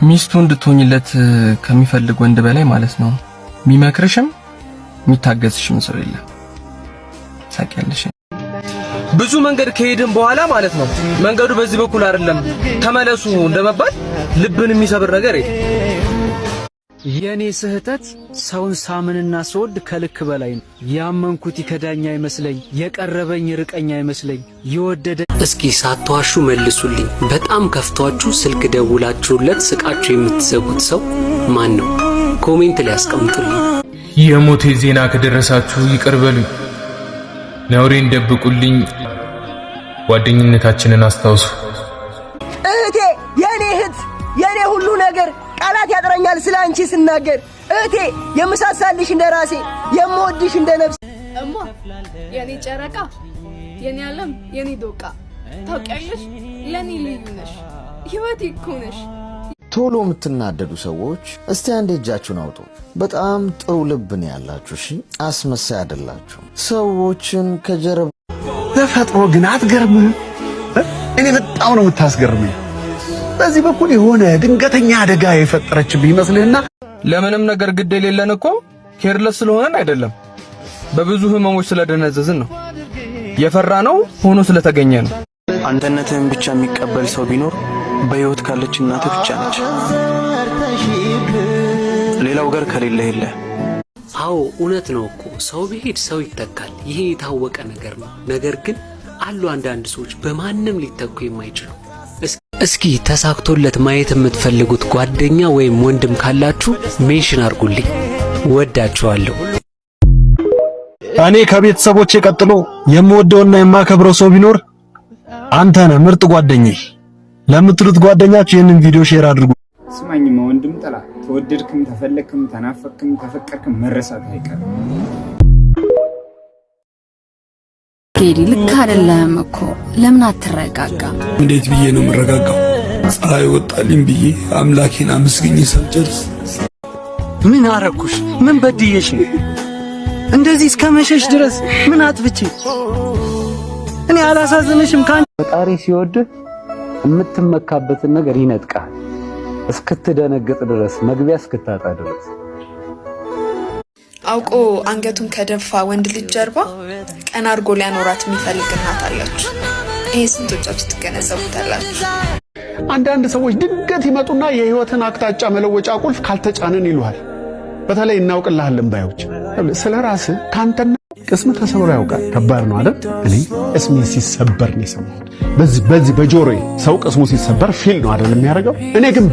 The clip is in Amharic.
ሚስቱ እንድትሆኝለት ከሚፈልግ ወንድ በላይ ማለት ነው የሚመክርሽም የሚታገስሽም ሰው የለም። ታውቂያለሽ። ብዙ መንገድ ከሄድን በኋላ ማለት ነው መንገዱ በዚህ በኩል አይደለም ተመለሱ እንደመባል ልብን የሚሰብር ነገር የለም። የኔ ስህተት ሰውን ሳምንና ስወድ ከልክ በላይ ነው። ያመንኩት ይከዳኝ አይመስለኝ፣ የቀረበኝ ርቀኝ አይመስለኝ፣ የወደደ እስኪ ሳትዋሹ መልሱልኝ። በጣም ከፍቷችሁ ስልክ ደውላችሁለት ስቃችሁ የምትዘጉት ሰው ማን ነው? Comment ላይ አስቀምጡልኝ። የሞቴ ዜና ከደረሳችሁ ይቅር በሉኝ፣ ነውሬን ደብቁልኝ፣ ጓደኝነታችንን አስታውሱ። እህቴ፣ የኔ እህት፣ የኔ ሁሉ ነገር፣ ቃላት ያጥረኛል ስለ አንቺ ስናገር። እህቴ፣ የምሳሳልሽ እንደ ራሴ፣ የምወድሽ እንደ ነፍሴ። እማ፣ የኔ ጨረቃ፣ የኔ ዓለም፣ የኔ ዶቃ፣ ታውቂያለሽ፣ ለኔ ልዩ ነሽ፣ ህይወቴ እኮ ነሽ። ቶሎ የምትናደዱ ሰዎች እስቲ አንዴ እጃችሁን አውጡ። በጣም ጥሩ ልብ ነው ያላችሁ። እሺ፣ አስመሳይ አይደላችሁ። ሰዎችን ከጀርባ ተፈጥሮ ግን አትገርምህም? እኔ በጣም ነው የምታስገርመኝ። በዚህ በኩል የሆነ ድንገተኛ አደጋ የፈጠረችብህ ይመስልህና ለምንም ነገር ግድ የሌለን እኮ careless ስለሆነን አይደለም፣ በብዙ ህመሞች ስለደነዘዝን ነው። የፈራነው ሆኖ ስለተገኘ ነው። አንተነትህን ብቻ የሚቀበል ሰው ቢኖር በህይወት ካለች እናትህ ብቻ ነች። ሌላው ጋር ከሌለ የለ። አዎ፣ እውነት ነው እኮ፣ ሰው ቢሄድ ሰው ይተካል። ይሄ የታወቀ ነገር ነው። ነገር ግን አሉ አንዳንድ ሰዎች በማንም ሊተኩ የማይችሉ። እስኪ ተሳክቶለት ማየት የምትፈልጉት ጓደኛ ወይም ወንድም ካላችሁ mention አድርጉልኝ። ወዳችኋለሁ። እኔ ከቤተሰቦቼ ቀጥሎ የምወደውና የማከብረው ሰው ቢኖር አንተ ነህ፣ ምርጥ ጓደኛዬ ለምትሉት ጓደኛችሁ ይህንን ቪዲዮ share አድርጉ። ስማኝማ ወንድም ጥላ፣ ተወደድክም ተፈለክም ተናፈክም ተፈቀርክም መረሳት አይቀርም። ጌዲ፣ ልክ አይደለህም እኮ፣ ለምን አትረጋጋ? እንዴት ብዬ ነው የምረጋጋው? ፀሐይ ወጣልኝ ብዬ አምላኬን አመስግኜ ሳልጨርስ ምን አረኩሽ? ምን በድዬሽ ነው እንደዚህ እስከ መሸሽ ድረስ? ምን አጥፍቼ? እኔ አላሳዝንሽም? ካንቺ ፈጣሪ ሲወድህ የምትመካበትን ነገር ይነጥቃል። እስክትደነግጥ ድረስ፣ መግቢያ እስክታጣ ድረስ። አውቆ አንገቱን ከደፋ ወንድ ልጅ ጀርባ ቀና አድርጎ ሊያኖራት የሚፈልግ እናት አለች። ይሄ ስንቶቻችሁ ትገነዘቡታላችሁ? አንዳንድ ሰዎች ድንገት ይመጡና የህይወትን አቅጣጫ መለወጫ ቁልፍ ካልተጫንን ይሉሃል። በተለይ እናውቅልሃለን ባዮች ስለ ራስህ ካንተና ቅስም ተሰብሮ ያውቃል። ከባድ ነው አይደል? እኔ ቅስሜ ሲሰበር ነው የሰማሁት። በዚህ በጆሮዬ ሰው ቅስሙ ሲሰበር feel ነው አይደል የሚያደርገው? እኔ ግን